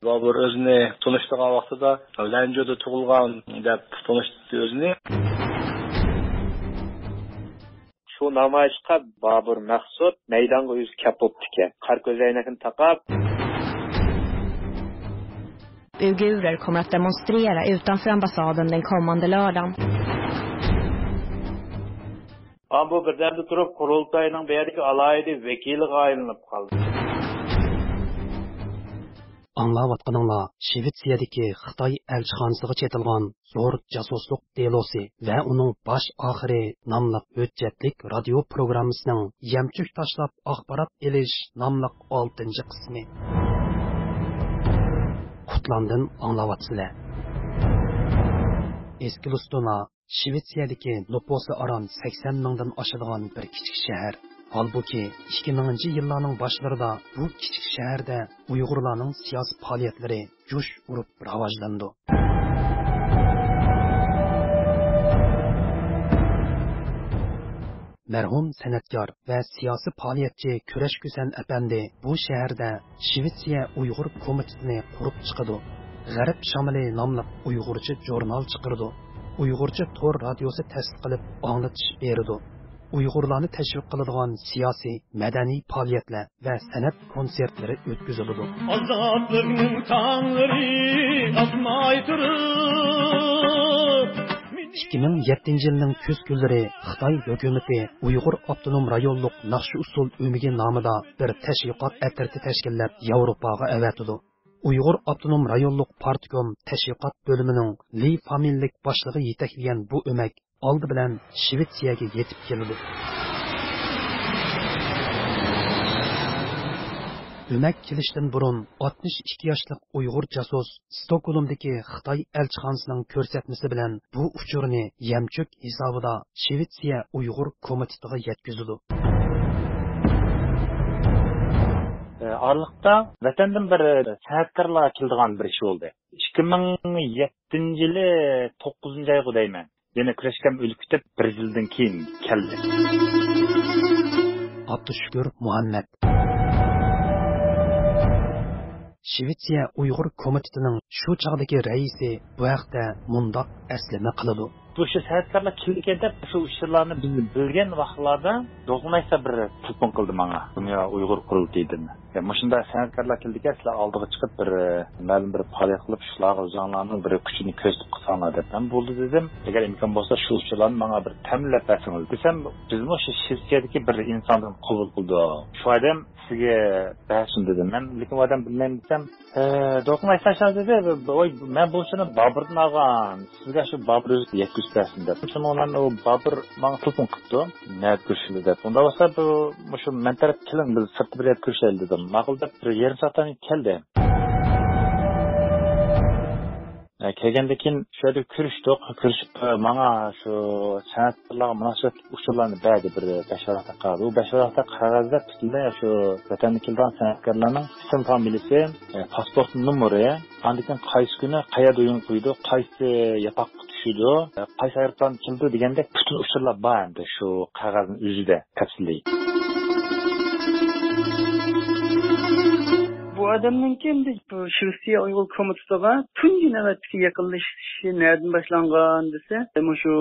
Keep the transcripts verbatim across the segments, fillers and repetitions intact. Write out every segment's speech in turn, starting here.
بابۇر ئۆزىنى تونۇشتۇرغان ۋاقتىدا لەنجۇدا تۇغۇلغان دەپ تونۇشتۇردى ئۆزىنى. شۇ نامايىشقا بابۇر مەخسۇت مەيدانغا ئۆزى كەپ بوپتىكەن. قارا كۆزەينەكنى تاقاپ. Uigurer kommer att demonstrera utanför ambassaden den kommande lördagen. ئامما بۇ بىردەمدە تۇرۇپ، قۇرۇلتاينىڭ بۇ يەردىكى ئالاھىدە ۋەكىلىگە ئايلىنىپ قالدى. ئاڭلاۋاتقىنىڭلار شىۋېتسىيەدىكى خىتاي ئەلچىخانىسىغا چېتىلغان زور جاسۇسلۇق دېلوسى ۋە ئۇنىڭ باش ئاخىرى ناملىق ھۆججەتلىك رادىيو پروگراممىسىنىڭ يەمچۈك تاشلاپ ئاخبارات ئېلىش ناملىق ئالتىنچى قىسمى. قۇتلاندىن ئاڭلاۋاتىسىلەر. ئېسكىلىستونا شىۋېتسىيەدىكى نوپۇسى ئاران سەكسەن مىڭدىن ئاشىدىغان بىر كىچىك شەھەر. ھالبۇكى، ئىككى مىڭىنچى يىللارنىڭ باشلىرىدا بۇ كىچىك شەھەردە ئۇيغۇرلارنىڭ سىياسىي پائالىيەتلىرى جۇش ئۇرۇپ راۋاجلىنىدۇ. مەرھۇم سەنئەتكار ۋە سىياسىي پائالىيەتچى كۈرەش كۈسەن ئەپەندى بۇ شەھەردە شىۋېتسىيە ئۇيغۇر كومىتېتىنى قۇرۇپ چىقىدۇ. غەرب شامىلى ناملىق ئۇيغۇرچە ژۇرنال چىقىرىدۇ. ئۇيغۇرچە تور رادىيوسى تەسىس قىلىپ ئاڭلىتىش بېرىدۇ. ئۇيغۇرلارنى تەشۋىق قىلىدىغان سىياسىي، مەدەنىي پائالىيەتلەر ۋە سەنئەت كونسېرتلىرى ئۆتكۈزۈلىدۇ. ئازادلىقنىڭ تاڭلىرى ئاتماي تۇرۇپ. ئىككى مىڭ يەتتىنچى يىلنىڭ كۈز كۈنلىرى خىتاي ھۆكۈمىتى ئۇيغۇر ئاپتونوم رايونلۇق ناخشا ئۇسسۇل ئۆمىكى نامىدا بىر تەشۋىقات ئەترىتى تەشكىللەپ ياۋروپاغا ئەۋەتىدۇ. ئۇيغۇر ئاپتونوم رايونلۇق پارتكوم تەشۋىقات بۆلۈمىنىڭ لى فامىلىلىك باشلىقى يېتەكلىگەن بۇ ئۆمەك ئالدى بىلەن شىۋېتسىيەگە يېتىپ كېلىدۇ. ئۆمەك كېلىشتىن بۇرۇن ئاتمىش ئىككى ياشلىق ئۇيغۇر جاسۇس ستوكھولمدىكى خىتاي ئەلچىخانىسىنىڭ كۆرسەتمىسى بىلەن بۇ ئۇچۇرنى يەمچۈك ھېسابىدا شىۋېتسىيە ئۇيغۇر كومىتېتىغا يەتكۈزىدۇ. ئارىلىقتا ۋەتەندىن بىر سەنئەتكارلار كېلىدىغان بىر ئىش بولدى. ئىككى مىڭ يەتتىنچى يىلى توققۇزىنچى ئايغۇ دەيمەن. يەنە كۈرەشكەم ئۆلۈپ كېتىپ، بىر يىلدىن كېيىن كەلدى. ئابدۇشۈكۈر مۇھەممەد. شىۋېتسىيە ئۇيغۇر كومىتېتىنىڭ شۇ چاغدىكى رەئىسى بۇ ھەقتە مۇنداق ئەسلىمە قىلىدۇ. بۇ شۇ سەنئەتكارلار كېلىدىكەن دەپ، شۇ ئۇچۇرلارنى بىز بىلگەن ۋاقىتلاردا دولقۇن ئايسا بىر تېلېفون قىلدى ماڭا، دۇنيا ئۇيغۇر قۇرۇلتىيىدىن. يا، مۇشۇنداق سەنئەتكارلار كېلىدىكەن، سىلەر ئالدىغا چىقىپ، بىر، ئە، مەلۇم بىر پائالىيەت قىلىپ، شۇلارغا ئۆزۈڭلارنىڭ بىر كۈچىنى كۆرسىتىپ قىلساڭلار دەپ. مەن بولدى دېدىم. ئەگەر ئىمكان بولسا، شۇ ئۇچۇرلارنى ماڭا بىر تەمىنلەپ بەرسىڭىز دېسەم، بىزمۇ شۇ شىۋېتسىيەدىكى بىر ئىنساندىن قوبۇل قىلدۇق. شۇ ئادەم سىزگە بەرسۇن دېدىم. مەن لېكىن ئۇ ئادەم بىلمەيمەن دېسەم، ئە، دولقۇن ئايسا دېدى، ۋوي، مەن بۇ ئۇچۇرنى بابۇردىن ئالغان. سىزگە شۇ بابۇر ئۆزى يەتكۈزۈپ بەرسۇن دەپ. شۇنىڭ بىلەن ئۇ بابۇر ماڭا تېلېفون قىپتۇ. نەدە كۆرۈشىلى دەپ. ئۇنداق بولسا بۇ، مۇشۇ مەن تەرەپكە كېلىڭ، بىز سىرتتا بىر يەردە كۆرۈشەيلى دېدىم. ماقۇل دەپ بىر يېرىم سائەتتىن كېيىن كەلدى. ئە، كەلگەندىن كېيىن شۇ يەردە كۆرۈشتۇق. كۆرۈشۈپ، ئە، ماڭا شۇ سەنئەتكارلارغا مۇناسىۋەتلىك ئۇچۇرلارنى بەردى، بىر بەش ۋاراقتەك قەغەز. ئۇ بەش ۋاراقتەك قەغەزدە پۈتۈنلەي شۇ ۋەتەندىن كېلىدىغان سەنئەتكارلارنىڭ ئىسىم فامىلىسى، ئە، پاسپورت نومۇرى، ئاندىن كېيىن قايسى كۈنى قەيەردە ئويۇن قويىدۇ، قايسى ياتاققا چۈشىدۇ، قايسى ئايروپىلاندا كېلىدۇ دېگەندەك پۈتۈن ئۇچۇرلار بار ئەمدى شۇ قەغەزنىڭ ئۆزىدە تەپسىلىي. بۇ ئادەمنىڭكى ئەمدى بۇ شىۋېتسىيە ئۇيغۇر كومىتېتىغا تۇنجى نۆۋەتتىكى يېقىنلىشىشى نەدىن باشلانغان دېسە، مۇشۇ،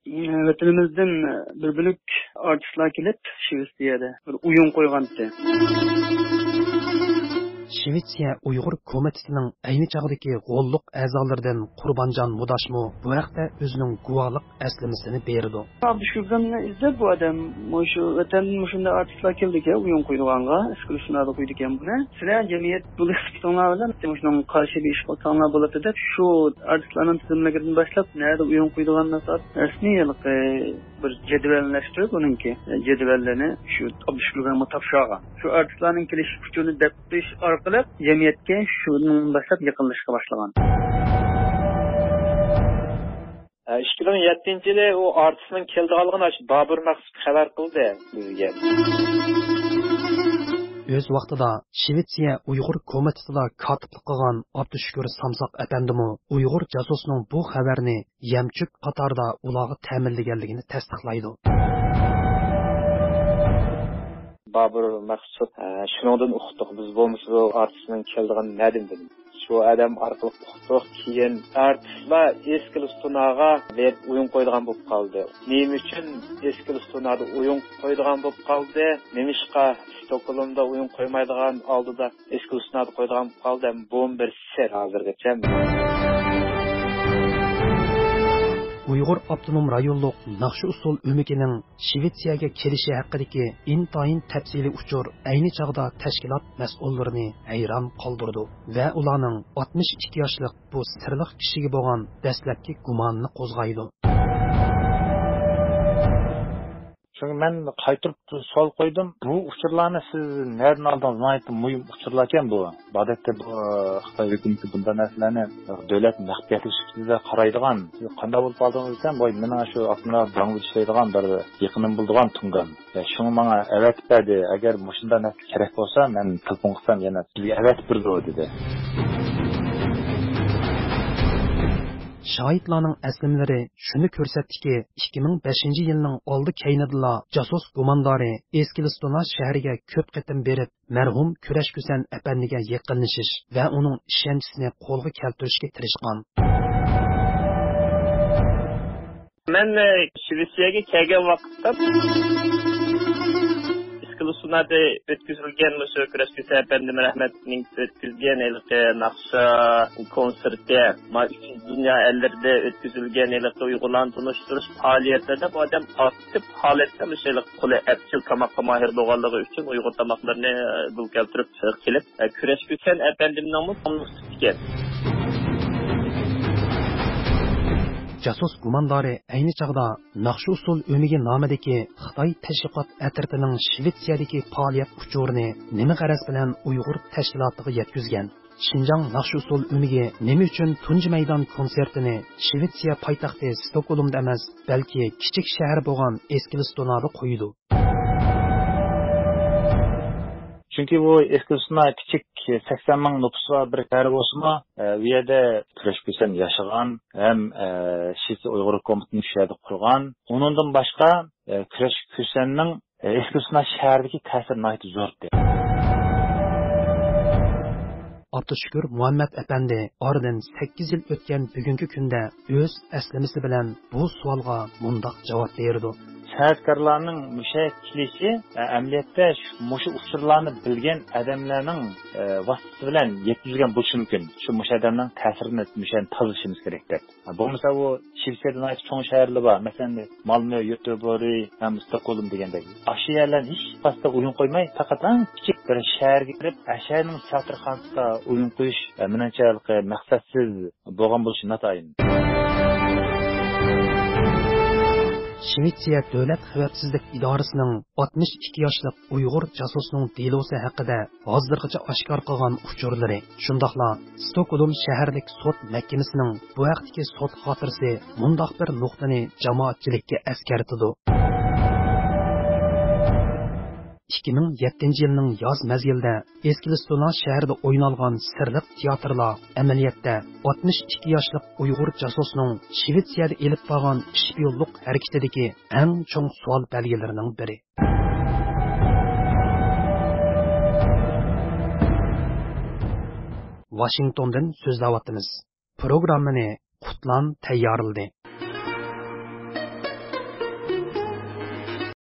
ئى، ۋەتىنىمىزدىن بىر بۆلەك ئارتىسلار كېلىپ، شىۋېتسىيەدە بىر ئويۇن قويغانتى. شىۋېتسىيە ئۇيغۇر كومىتېتىنىڭ ئەينى چاغدىكى غوللۇق ئەزالىرىدىن قۇربانجان مۇداشمۇ بۇ ھەقتە ئۆزىنىڭ گۇۋاھلىق ئەسلىمىسىنى بېرىدۇ. ئابدۇشۈكۈرنى ئىزدەپ بۇ ئادەم، مۇشۇ ۋەتەندىن مۇشۇنداق ئارتىسلار كېلىدىكەن، ئويۇن قويىدىغانغا، ئىسكىلىسۇنادا قويىدىكەن بۇنى. سىلەر جەمئىيەت بولۇش سۈپىتىڭلار بىلەن مۇشۇنىڭغا قارشى بىر ئىش قىلساڭلار بولاتتى دەپ، شۇ ئارتىسلارنىڭ تىزىملىكىدىن باشلاپ، نەدە ئويۇن قويىدىغانلىقى رەسمىي ھېلىقى بىر جەدۋەللەشتۈرۈپ، ئۇنىڭكى جەدۋەللىرىنى شۇ ئابدۇشۈكۈرگە تاپشۇرغان. شۇ ئارتىسلارنىڭ كېلىش ئۇچۇرىنى دەپ بېرىش ئارقىلىق جەمئىيەتكە شۇنىڭدىن باشلاپ يېقىنلىشىشقا باشلىغان. ئىككى مىڭ يەتتىنچى يىلى ئۇ ئارتىسنىڭ كېلىدىغانلىقىنى ئاشۇ بابۇر مەخسۇت خەۋەر قىلدى بىزگە. ئۆز ۋاقتىدا شىۋېتسىيە ئۇيغۇر كومىتېتىدا كاتىپلىق قىلغان ئابدۇشۈكۈر سامساق ئەپەندىمۇ ئۇيغۇر جاسۇسىنىڭ بۇ خەۋەرنى يەمچۈك قاتارىدا ئۇلارغا تەمىنلىگەنلىكىنى تەستىقلايدۇ. بابۇر مەخسۇت، ئە، شۇنىڭدىن ئۇقتۇق. بىز بولمىسا بۇ ئارتىسنىڭ كېلىدىغىنىنى نەدىن بىلدىم؟ شۇ ئادەم ئارقىلىق ئۇقتۇق. كېيىن ئارتىسلار ئېسكىل ئۇستىناغا بېرىپ ئويۇن قويىدىغان بولۇپ قالدى. نېمە ئۈچۈن ئېسكىل ئۇستىنادا ئويۇن قويىدىغان بولۇپ قالدى؟ نېمىشقا ستوكھولمدا ئويۇن قويمايدىغان، ئالدىدا ئېسكىل ئۇستىنادا قويىدىغان بولۇپ قالدى؟ بۇمۇ بىر سىر ھازىرغىچە. ئۇيغۇر ئاپتونوم رايونلۇق ناخشا ئۇسسۇل ئۆمىكىنىڭ شىۋېتسىيەگە كېلىشى ھەققىدىكى ئىنتايىن تەپسىلىي ئۇچۇر ئەينى چاغدا تەشكىلات مەسئۇللىرىنى ھەيران قالدۇرىدۇ ۋە ئۇلارنىڭ ئاتمىش ئىككى ياشلىق بۇ سىرلىق كىشىگە بولغان دەسلەپكى گۇمانىنى قوزغايدۇ. شۇڭا مەن قايتۇرۇپ سوئال قويدۇم، بۇ ئۇچۇرلارنى سىز نەدىن ئالدىڭىز؟ ناھايىتى مۇھىم ئۇچۇرلاركەن بۇ. ئادەتتە بۇ خىتاي ھۆكۈمىتى بۇنداق نەرسىلەرنى دۆلەت مەخپىيەتلىك سۈپىتىدە قارايدىغان. سىز قانداق بولۇپ قالدىڭىز دېسەم، ۋاي، مېنىڭ شۇ ئاپتونوم داڭدا ئىشلەيدىغان بىر يېقىنىم بولىدىغان تۇڭگان. شۇڭا ماڭا ئەۋەتىپ بەردى. ئەگەر مۇشۇنداق نەرسە كېرەك بولسا، مەن تېلېفون قىلسام يەنە سىزگە ئەۋەتىپ بېرىدۇ، دېدى. شاھىتلارنىڭ ئەسلىمىلىرى شۇنى كۆرسەتتىكى، ئىككى مىڭ بەشىنچى يىلنىڭ ئالدى كەينىدىلا جاسۇس گۇماندارى ئېسكىلستونا شەھىرىگە كۆپ قېتىم بېرىپ، مەرھۇم كۈرەش كۈسەن ئەپەندىگە يېقىنلىشىش ۋە ئۇنىڭ ئىشەنچىسىنى قولغا كەلتۈرۈشكە تىرىشقان. مەن، ئە، شىۋېتسىيەگە كەلگەن ۋاقىتتا ئېسكىلستونادا ئۆتكۈزۈلگەن مۇشۇ كۈرەش كۈسەن ئەپەندىم رەھمەتنىڭ ئۆتكۈزگەن ھېلىقى ناخشا كونسېرتى، ما ئۈچىنچى دۇنيا ئەللىرىدە ئۆتكۈزۈلگەن ھېلىقى ئۇيغۇرلارنى تونۇشتۇرۇش پائالىيەتلىرىدە بۇ ئادەم ئاكتىپ ھالەتتە مۇشۇ ھېلىقى قولى ئەپچىل تاماققا ماھىر بولغانلىقى ئۈچۈن ئۇيغۇر تاماقلىرىنى، ئە، بۇ كەلتۈرۈپ قىلىپ، ئە، كۈرەش كۈسەن ئەپەندىمنىڭمۇ قولىنى تۇتۇپتىكەن. جاسۇس گۇماندارى ئەينى چاغدا ناخشا ئۇسسۇل ئۆمىكى نامىدىكى خىتاي تەشۋىقات ئەترىتىنىڭ شىۋېتسىيەدىكى پائالىيەت ئۇچۇرىنى نېمە غەرەز بىلەن ئۇيغۇر تەشكىلاتىغا يەتكۈزگەن؟ شىنجاڭ ناخشا ئۇسسۇل ئۆمىكى نېمە ئۈچۈن تۇنجى مەيدان كونسېرتىنى شىۋېتسىيە پايتەختى ستوكھولمدا ئەمەس، بەلكى كىچىك شەھەر بولغان ئېسكىلستونادا قويىدۇ؟ چۈنكى بۇ ئېسكىلستونا كىچىك، سەكسەن مىڭ نوپۇسى بار بىر شەھەر بولسىمۇ، ئە، ئۇ يەردە كۈرەش كۈسەن ياشىغان ھەم، ئە، شىۋېتسىيە ئۇيغۇر ھۆكۈمىتىنى شۇ يەردە قۇرغان. ئۇنىڭدىن باشقا، ئە، كۈرەش كۈسەننىڭ، ئە، ئېسكىلستونا شەھىرىدىكى تەسىرى ناھايىتى زور ئىدى. ئابدۇشۈكۈر مۇھەممەت ئەپەندى ئارىدىن سەككىز يىل ئۆتكەن بۈگۈنكى كۈندە ئۆز ئەسلىمىسى بىلەن بۇ سوئالغا مۇنداق جاۋاب بېرىدۇ. سەنئەتكارلارنىڭ مۇشۇ يەرگە كېلىشى، ئە، ئەمەلىيەتتە شۇ، مۇشۇ ئۇچۇرلارنى بىلگەن ئادەملەرنىڭ، ئە، ۋاسىتىسى بىلەن يەتكۈزۈلگەن بولۇشى مۇمكىن. شۇ مۇشۇ ئادەمنىڭ تەسىرىنى، مۇشۇ يەرنى تازىلىشىمىز كېرەك دەپ. بولمىسا ئۇ شىۋېتسىيەدە ناھايىتى چوڭ شەھەرلەر بار. مەسىلەن، مالمۆ، يۆتېبورگ ھەم ستوكھولم دېگەندەك. ئاشۇ يەرلەرنى ھېچ قايسىسىغا ئويۇن قويماي، پەقەت ئەڭ كىچىك بىر شەھەرگە كىرىپ، ئاشۇ يەرنىڭ تىياتىرخانىسىدا ئويۇن قويۇش، مېنىڭچە، ھېلىقى مەقسەتسىز بولغان بولۇشى ناتايىن. شىۋېتسىيە دۆلەت خەۋپسىزلىك ئىدارىسىنىڭ ئاتمىش ئىككى ياشلىق ئۇيغۇر جاسۇسنىڭ دېلوسى ھەققىدە ھازىرغىچە ئاشكارا قىلغان ئۇچۇرلىرى، شۇنداقلا ستوكھولم شەھەرلىك سوت مەھكىمىسىنىڭ بۇ ھەقتىكى سوت خاتىرىسى مۇنداق بىر نۇقتىنى جامائەتچىلىككە ئەسكەرتىدۇ. ئىككى مىڭ يەتتىنچى يىلنىڭ ياز مەزگىلىدە ئېسكىلستونا شەھىرىدە ئوينالغان سىرلىق تىياتىرلار ئەمەلىيەتتە ئاتمىش ئىككى ياشلىق ئۇيغۇر جاسۇسنىڭ شىۋېتسىيەدە ئېلىپ بارغان شپىيونلۇق ھەرىكىتىدىكى ئەڭ چوڭ سوئال بەلگىلىرىنىڭ بىرى. ۋاشىنگتوندىن سۆزلەۋاتىمىز. پروگراممىنى قۇتلان تەييارلىدى.